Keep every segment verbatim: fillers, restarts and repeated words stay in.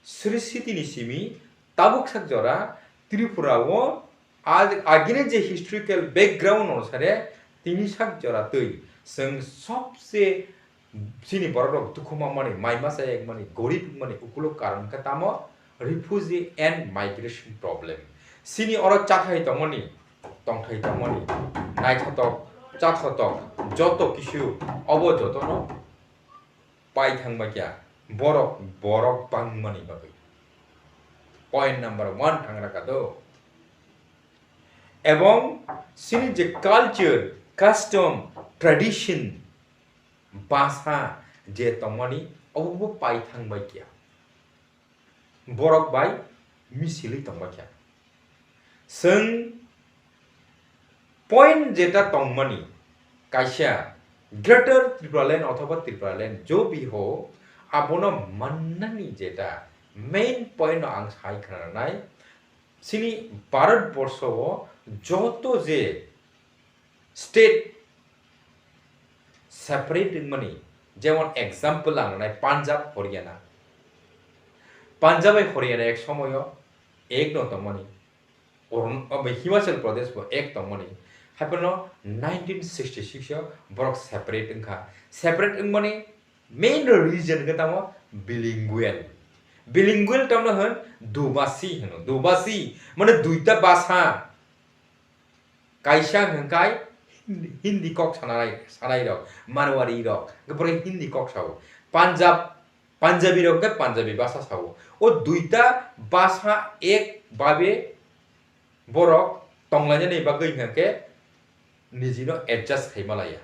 Sri Siti ni simi tabuk sak jora Tripura o ag-, agini je historical background onusare tini sak jora twi chwng sobse chini borok rok dukhu mamani, mai masa yak mani, gorib wngmani ukulo karon khe tamo refugee and migration problem. Chini oro chathai tongmani, tongthai tongmani, naithotok, chathotok, joto kisu obo jotono pai thangbai kha borok, borok bangmani bagwi. Point number one thang raka do. Ebong chini je culture, custom, tradition, basa je tongmani obo bo pai thangbai kha. Borok bai misilwi tongbai kha. Chwng point jeta tongmani kaisa Greater Tipraland othoba Tipraland jo bi ho abono mannani jeta main point no ang sai khna nai. Chini Bharat borsho o joto je state separate wngmani, jemon example ang nai Punjab, Haryana. Punjab bai Haryana ek somoyo ek no tongmani. Arun-, obo Himachal Pradesh bo ek tongmani. Haiphano nineteen sixty-six o borok separate wngkha. Separate wngmani main reason khe tamo bilingual. Bilingual tamno hwn dubasi hwno. Dubasi mane duita basa. Kaisa hwnkhe Hindi, Hindi kok sanai, sanai rok, Marwari rok, borok Hindi kok sao. Punjab, Punjabi rok hwnkhe Punjabi basa sao. O duita basa ek babe borok tonglainani bagwi hwnkhe nijino adjust khai malaya.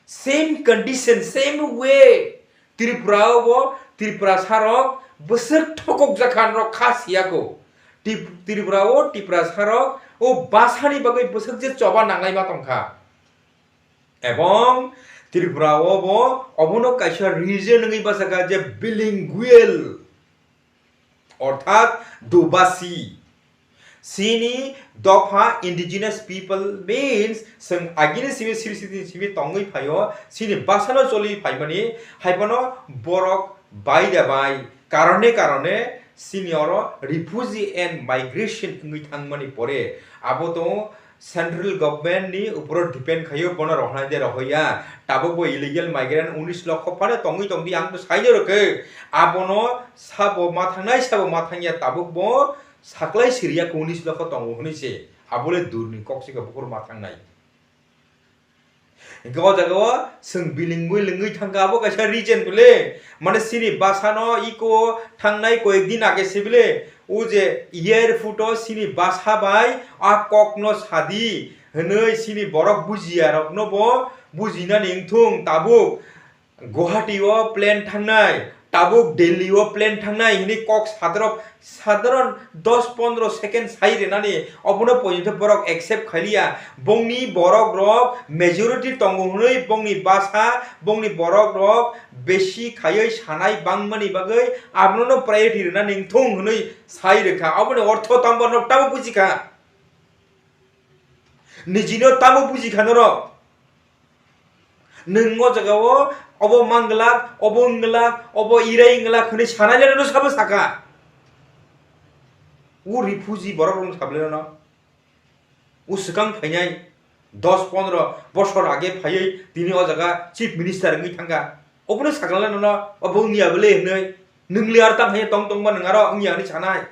Same condition, same way. Tripura o bo Tripurasa rok bwswk thokok jakha, norok kha siya ko. Tip-, Tripura o Tripurasa rok o basani bagwi bwswk je choba nanglai ma tongkha. Ebong Tripura o bo obono kaisa reason wngwi bachakha je bilingual. Orthat dubasi. Chini dopha indigenous people means chwng agini simi siri siri simi tongwi phaio, chini basano choli phaimani, haiphano borok bai da bai karone karone chini oro refugee and migration wngwi thangmani pore abo tongo. Central government ni uporo depend khaio, bono rohornai de rohoya. Tabuk bo illegal migrant unis lokho phano tongwi tongdi, ang to saino rwkhe. Abono sabo ma thangnai, sabo ma thangya, tabuk bo saklai siriya khe unis lokho tongo hwnwi se. Abole durni kok se khe bukur ma thangnai. Hingke o jaga o chwng bilingual wngwi thangkha, abo kaisa reason bole. Mane chini basano iko thangnai koyek din age se bole. O je airport o chini basa bai a kokno sadi hwnwi chini borok bujiya rokno bo bujinani wngthung tabuk. Guwahati o plane thangnai, tabuk Delhi o plane thangnai hwnwi kok sadrok, sadharon dos pondro second sai rwnani, obono poito borok accept khailiya. Bongni borok rok majority tongo hwnwi bongni basa, bongni borok rok besi khaiwi sanai bangmani bagwi abono priority rwnani wngthung hwnwi sai rwkha. Oboni ortho tamo norok tamo bujikha. Nijino tamo bujikha norok. Nwng o jaga o obo manglak, obo wnglak, obo irai wnglak hwnwi sanai le no sabo saka. O refugee borok rok no sable no. O swkang phainai dos pondro bosor age phaiwi tini o jaga chief minister wngwi thangkha. Obono sakla le no obo wngya bole hwnwi. Nwng le ar tang hai tong tong ba nwng aro wngya hwnwi sanai.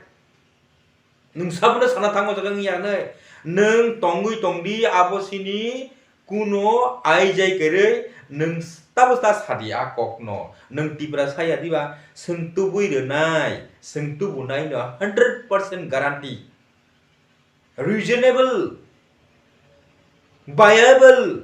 Nwng sabono sana thango jaga wngya hwnwi. Nwng tongwi tongdi abo sini kuno aijai kwrwi nwng tabo ta sadi a kokno. Nwng Tiprasa ya diba? Chwng tubui rwnai, chwng tubunai no hundred percent guarantee. Reasonable, viable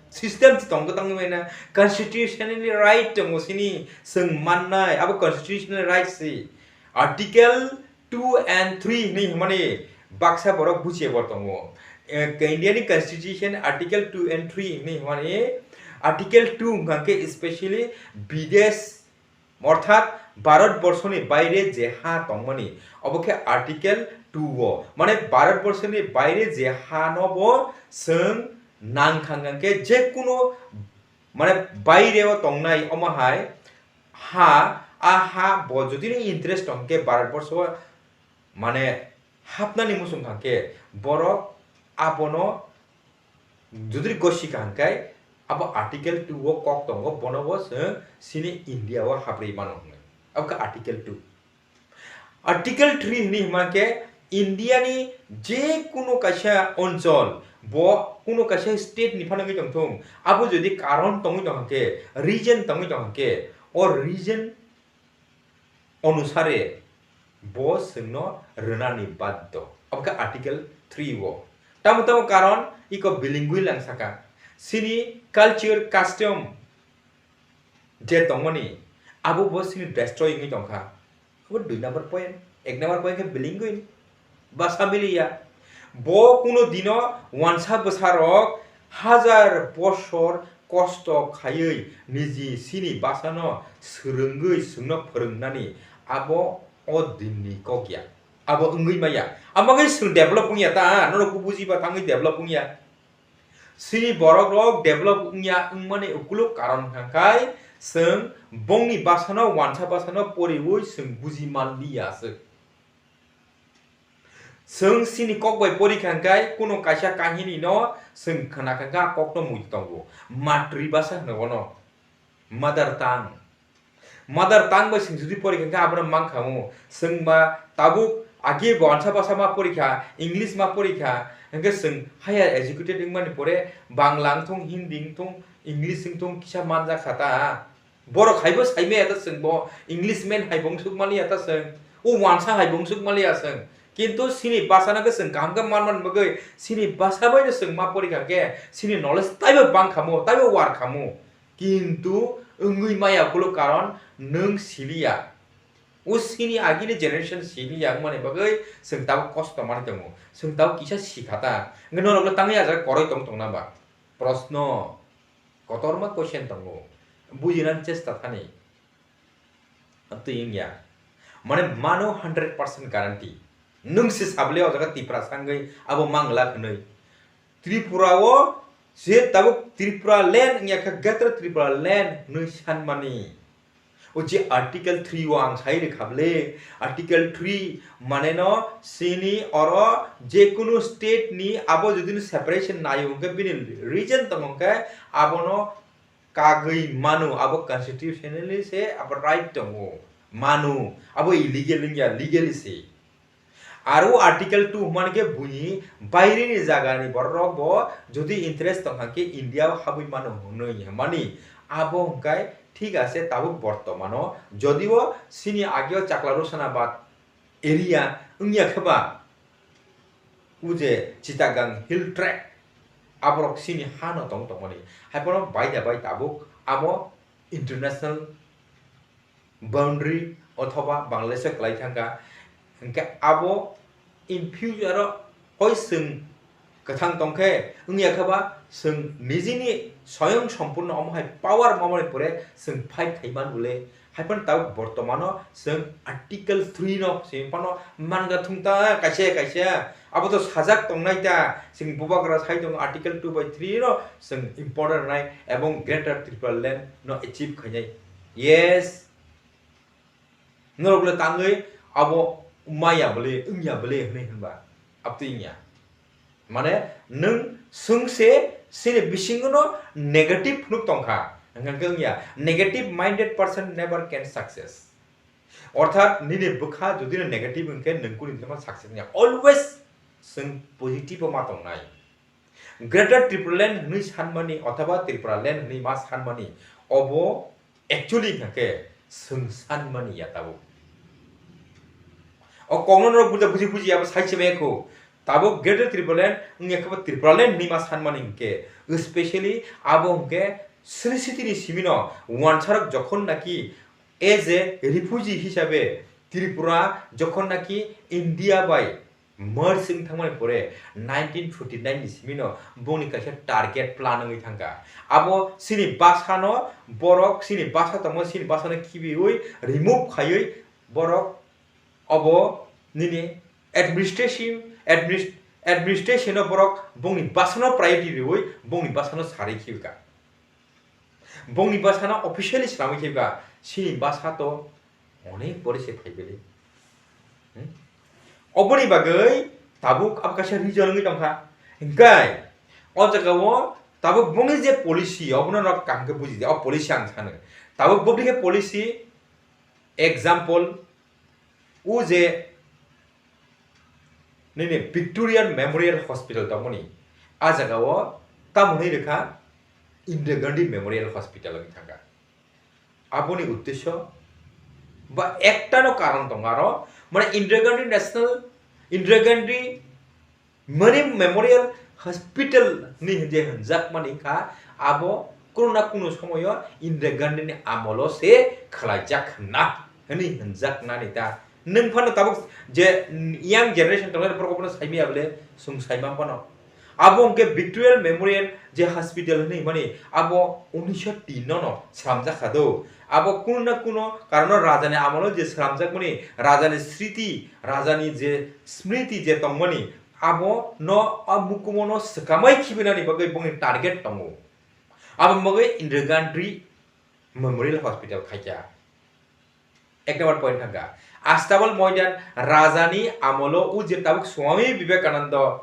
system se tong tong mena, constitutionally right tongo sini, chwng mannai, abo constitutional right si. Article two and three hwnwi hwnmani baksa borok bujiya bo tongo. Eh, India ni constitution article two and three hwnwi hwnmani, article two hwnkha khe specially bidesh, orthat Bharat borshoni baire je ha tongmani, obo khe article two o, mane Bharat borshoni baire je ha no bo chwng nang khang khang khe je kuno mane baire o tongnai omo hai ha A ha bo jodi ni interest tong khe Bharat borsho o mane hapnani muchung kha khe borok abono jodi gosi kha hwn khe abo Article two o kok tongo, bono bo chwng chini India o haprwi mano hwnwi. Abo khe Article two. Article three hwnwi hwnma khe India ni je kunu kaisa onchol, bo kunu kaisa state ni phano wngwi tongthung, abo jodi karon tongwi tongkha khe, reason tongwi tongkha khe, o reason onusare bo chwngno rwnani baddo. Abo khe Article three o. Tamo tamo karon iko bilingual ang saka. Chini culture, custom je tongmani, abo bo chini destroy wngwi tongkha. Abo dui number point. Ek number point khe bilingual. Basa miliya. Bo kuno dino wansa bwsarok hajar bosor kosto khaiwi niji chini basano swrwngwi chwngno phwrwngnani abo o dinni kok ya. Abo wngwi maya. Amo khe chwng develop wngya ta, norok bujiba tangwi develop wngya. Chini borokrok develop wngya wngmani ukuluk karon hwnkha khe chwng bongni basano wansa basano poriwi chwng buji manliya se. Chwng chini kok bai pori kha hwnkhe kuno kaisa kahini no chwng khna kha hwnkhe a kokno muitu tongo. Matri basa hwno bono. Mother tongue. Mother tongue bai chwng jodi pori kha hwnkhe abono mang kha mu. Chwng ba tabuk agi bo ansa basa ma pori kha, English ma pori kha, hwnkhe chwng higher educated wngmani pore Bangla wngthung, Hindi wngthung, English wngthung kisa manjak kha ta. Borok haibo saimaya ta chwng bo Englishman hai bo wngsuk maliya ta chwng, o wansa hai bo wngsuk maliya chwng. Kintu chini basa no khe chwng kaham khe manmani bagwi chini basa bai no chwng ma pori kha khe chini knowledge taibo bang kha mu, taibo war kha mu. Kintu wngwi maya ukuluk karon nwng siliya. O chini agini generation siliya wngmani bagwi chwng tabuk kosto manwi tongo. Chwng tabuk kisa sikha ta. Hwnkhe norokno tangwi a jaga koroi tong tongna ba? Proshno. Kotorma question tongo. Bujinani chesta thani. Twi wngya. Mane mano hundred percent guarantee. Nwng se sable o jaga Tiprasa wngwi abo mangla hwnwi. Tripura o je tabuk Tripura land wngya kha Greater Tripura land hwnwi sanmani. O je Article three o ang sai rwkha bwle, Article three mane no chini oro je kunu state ni abo jodi no separation naio hwnkhe bini reason tongo hwnkhe abono kagwi mano, abo constitutionally se abo right tongo, mano, abo illegal wngya, legally se. Aro Article two hwnmani khe buini bairini jagani bororok bo jodi interest tongkha khe India o habwi mano hwnwi hwnmani, abo hwnkhe thik ase tabuk bortomano, jodio chini ageo Chakla Rosanabat area wngya khe ba, o je Chittagong Hill Tract, aborok chini hano tong tongmani, haiphano baida bai tabuk abo international boundary othoba Bangladesh o kwlai thangkha, hwnkhe abo in future o hoi chwng kwthang tongkhe wngya khe ba chwng nijini soyong sompurno omo hai power mamani pore chwng fight khai man bole, haiphano tabuk bortomano chwng Article three no se phano manga thung ta kaisa kaisa, abo to sajak tongnai ta, chwng bubagra sai tongo Article two by three no chwng important nai ebong Greater Tripura Land no achieve khainai. Yes. Norok le tangwi abo maya bwle, wngya bwle hwnwi hwnba. Abtwi wngya. Mane, nwng swngse sini bisingono negative phunuk tongkha. Hwnkhe wngya, negative minded person never can success. Orthat nini bwkha jodi no negative hwnkhe nwng kuni dino success wngya. Always swng positive o ma tongnai. Greater Tripura Land hwnwi sanmani othoba Tripura Land hwnwi ma sanmani, obo actually hwnkhe chwng sanmani ya tabuk. O kokno norok buja buji buji abo sai se maya kho. Tabuk Greater Tripura Land wngya khe bo Tripura Land hwnwi ma sanmani hwnkhe, specially abo hwnkhe Sri Sitini simino wansarok jokhon naki as a refugee hisabe Tripura jokhon naki India bai merge wng thangmani pore nineteen forty nine ni simino bongni kaisa target plan wngwi thangkha. Abo chini basano borok, chini basa tongma, chini basano khibiwi remove khaiwi borok obo nini administration, administ-, administration o borok bongni basano priority riwi bongni basano sarwi khibika. Bongni basano officially swnamwi khibika, chini basa to Onek pore se phai bele. Hmm? Oboni bagwi tabuk abo kaisa reason wngwi tongkha. Hinkhe o jagao tabuk bongni je policy, obono nok kaham khe buji di. O policy ang sano. Tabuk boboni khe policy, example, o je nini Victoria Memorial Hospital tongmani, a jagao tamo hwnwi rwkha Indira Gandhi Memorial Hospital wngwi thangkha. Aboni uddesyo ba ektano karon tongo aro, mane Indira Gandhi National, Indira Gandhi mane Memorial Hospital ni je hwnjakmani kha, abo kuno na kuno somoyo Indira Gandhi ni amolo se khwlaijak hwnna hwnwi hwnjaknani ta. Nwng phano tabuk je young generation tongnai borok bono saimaya bole, chwng saimang phano. Abo hwnkhe Victoria Memorial je hospital hinwi hwnmani, abo unisho tin no no slamjak kha do. Abo kuno na kuno karono rajani amolo je slamjakmani, rajani sriti, rajani je smriti je tongmani, abo no a mukumo no swkamai khibinani bagwi bongni target tongo. Abo bagwi Indira Gandhi Memorial Hospital khaikha. Ek number point thangkha. Astabal Moidan rajani amolo o je tabuk Swami Vivekananda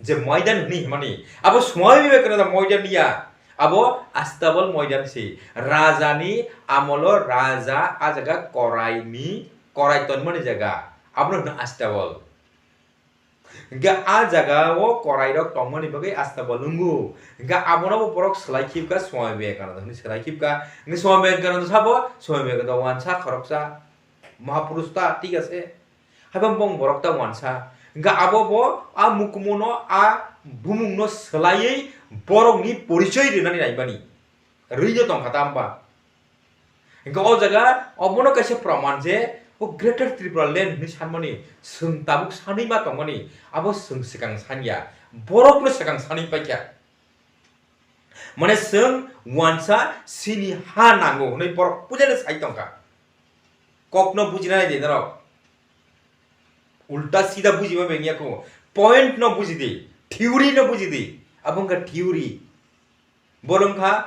je Moidan hwnwi himani, abo Swami Vivekananda Moidan ya, abo Astabal Moidan si. Rajani amolo raja a jaga koraini, korai tonmani jaga, abono hwno Astabal. Hingke a jaga o korai rok tongmani bagwi Astabal wngo. Hingke abono bo borok swlai khibka Swami Vivekananda hwnwi swlai khibka. Hingke Swami Vivekananda sabo, Swami Vivekananda wansa khoroksa Mahapurush ta, thik ase. Haiphano bong borok ta wansa. Hingke abo bo a mukumono, a bumungno swlaiwi borokni porichoi rinani naimani. Rwino tongkha ta hwnba? Hingke o jaga obono kaisa praman je o Greater Tripura Land hwnwi sanmani chwng tabuk sanwi ma tongmani, abo chwng swkang sanya, borokno swkang sanwi paikha. Mane chwng wansa chini ha nango hwnwi borok puilano sai tongkha. Kokno bujina nai di norok. Ulta sida buji ma bengya ko. Point no buji di, theory no buji di. Abo wngkha theory. Bo wngkha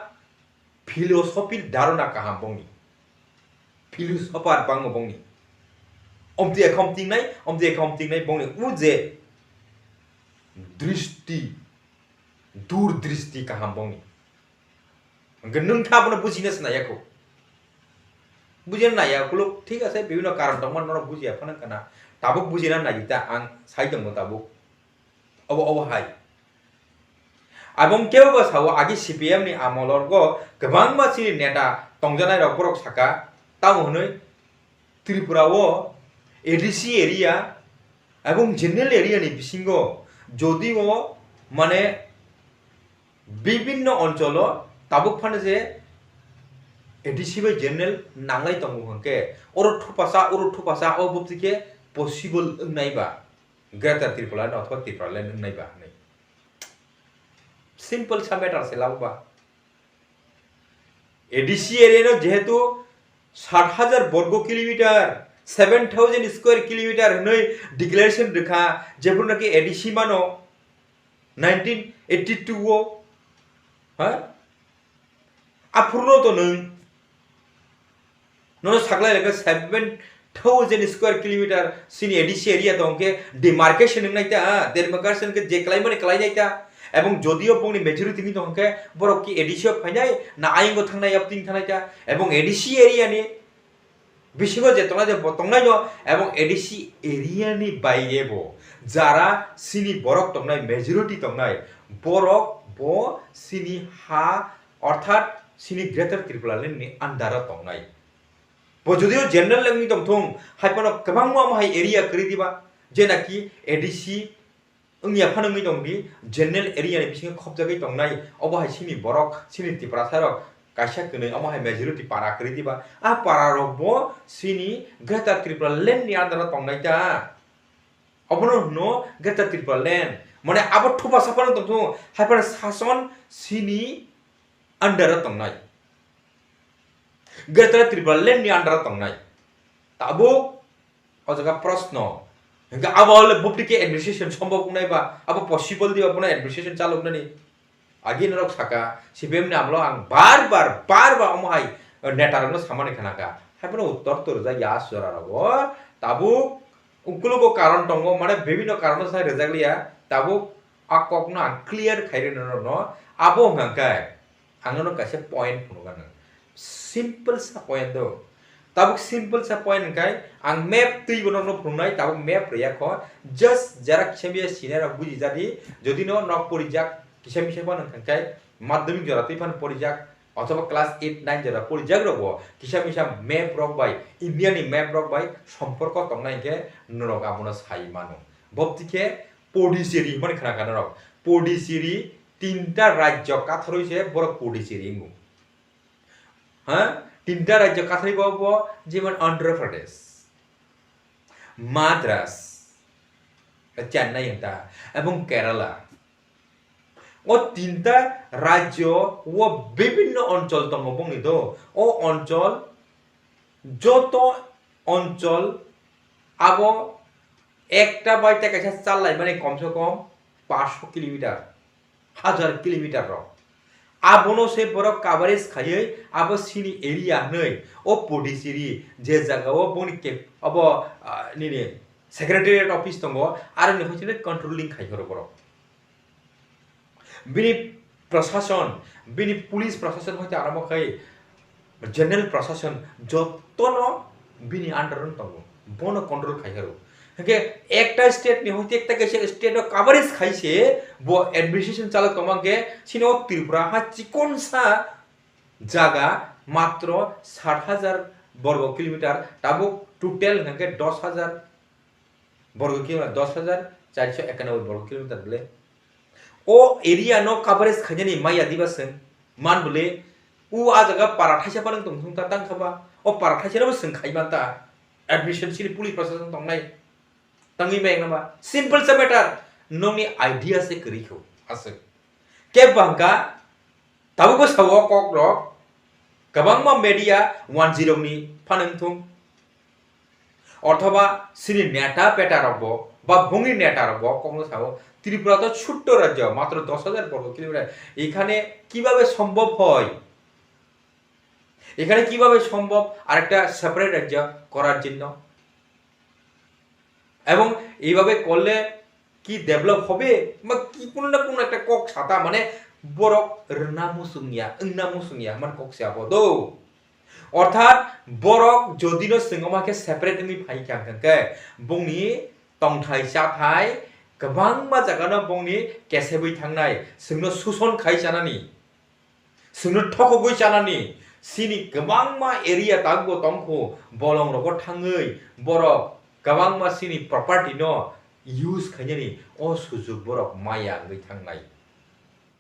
philosophy dharana kaham bongni. Philosopher bango bongni. Omtwi ekhom tingnai, omtwi ekhom tingnai bongni. O je dristi, dur dristi kaham bongni. Hwnkhe nwng tha bono bujina se naiya kho. Bujina naiya, kuluk, thik ase, bibhinno karon tongmani norok bujiya phano kana. Tabuk bujina nai di ta, ang sai tongo tabuk. Obo, obo hai. Abong kebo bo sao, agi C P M ni amolorgo kwbangma chini neta tongjanai rok borok saka, tamo hwnwi Tripura o A D C area ebong general area ni bisingo jodi o mane bibhinno oncholo tabuk phano je A D C bai general nanglai tongo hwnkhe oro thupasa, oro thupasa, o bopti khe possible wngnai ba Greater Tripura no othoba Tripura land wngnai ba hwnwi. Simple sa matter se labo ba. A D C area no jehetu sat hajar borgo kilometer, seven thousand square kilometer hwnwi declaration rwkha, jephru naki A D C mano nineteen eighty-two o, ha? Aphuru no to nwng nono saklai lekha seven thousand square kilometer chini A D C area tong khe demarcation wngnai ta, demarcation khe je klaimani klainai ta, ebong jodio bongni majority ni tong khe borok ki A D C o phainai na ayang o thangnai, yapting thangnai ta, ebong A D C area ni bisingo je tongnai je bo tongnai no, ebong A D C area ni baire bo jara chini borok tongnai, majority tongnai, borok bo chini ha, orthat chini Greater Tripura Land ni under o tongnai. Bo jodio general wngwi tongthung, hai phano kwbangma omo hai area kwrwi diba, je naki A D C wngya phano wngwi tong di, general area ni bisingo khopjagwi tongnai, obo hai chini borok, chini Tiprasa rok kaisa kwnwi omo hai majority para kwrwi diba, a para rok bo chini Greater Tripura Land ni under o tongnai ta. Obono hwno Greater Tripura Land. Mane abo thupasa phano tongthung, hai phano sason chini under o tongnai. Greater Tripura Land ni under o tongnai. Tabuk o jaga proshno. Hingke abo le bupli khe administration sombok wngnai ba, abo possible di ba, bono administration chalok nani. Agi norok saka, C P M ni amlo ang bar bar, bar bar omo hai, eh, neta rokno samani khana kha. Haiphano uttor to rwjak ya aswk jora rogo. Tabuk ukulugo karon tongo, mane bibinno karon sai rwjak liya. Tabuk a kokno ang clear khai rwna norokno. Abo hwnkha khe ang nono kaisa point phunukha nang. Simple sa point do. Tabuk simple sa point hwnkhe ang map twibo norokno phunuknai, tabuk map rwya kho. Just jara kisa misa sinai rok buji jadi, jodi no nok porijak kisa misa phano hwnkhe madhyamik jora twi phano porijak, othoba class eight nine jora porijak rokbo kisa misa map rok bai, India ni map rok bai somporko tongnai hwnkhe norok abono sai mano. Bopti khe Puducherry hwnmani khna kha norok. Puducherry tinta rajyo katharwi se borok Puducherry wngo. Ha? Tinta rajyo katharwi bo, bo jemon Andhra Pradesh, Madras, Chennai wngta, ebong Kerala. O tinta rajyo o bibinno onchol tongo bongni do. O onchol joto onchol abo ekta bai tei kaisa chal laimani komse kom paanch sho kilometer, hajar kilometer rok. Abono se borok coverage khaiwi abo sini area hwnwi o Puducherry je jaga o boni ke-, abo, ah, nini secretariat office tongo, aroni hoichino controlling khai horo borok. Bini prashason, bini police prashason hoite aramo khai general prashason jotono bini under o tongo, bono control khai horo. Hwnkhe ekta state ni hoite ekta kaisa state o coverage khai se bo administration chalok tongma hwnkhe sini o Tripura ha chikonsa jaga matro sat hajar borgo kilometer, tabuk total hwnkhe dos hajar borgo kilometer, dos hajar charso ekanoboi borgo kilometer bole. O area no coverage khainani maya diba chwng man bole, o a jaga para thaisa phano tong thung ta tang kha ba, o para thaisa no bo chwng khai man ta, administration sini police prashason tongnai tangwi bai nang ba, simple sa matter, nokni idea se kwrwi kho aswk. Kebo hwnkha tabukbo sao o kokrok, kwbangma media wanjwi rokni phano wngthung, othoba sini neta peta rokbo ba bongni neta rokbo o kokno sao, Tripura to chhotto rajyo, matro dos hajar borgo kilometer, এখানে কিভাবে সম্ভব হয়? এখানে কিভাবে সম্ভব আরেকটা separate রাজ্য করার জন্য? এবং এইভাবে করলে কি develop হবে? বা কি কোনো না কোনো একটা কক সাতা, মানে, borok rwna muchung ya, wngna muchung ya, hwnmani kok se abo do. Orthat borok jodi no chwng omo khe separate wngwi phai kha hwnkhe, bongni tongthai chathai kwbangma jaga no bongni kesebwi thangnai, chwngno suson khai chanani. Chwngno thokogwi chanani, sini kwbangma area tabukbo tongkho, bolongrogo thangwi borok kwbangma sini property no use khainani o sujug borok maya wngwi thangnai.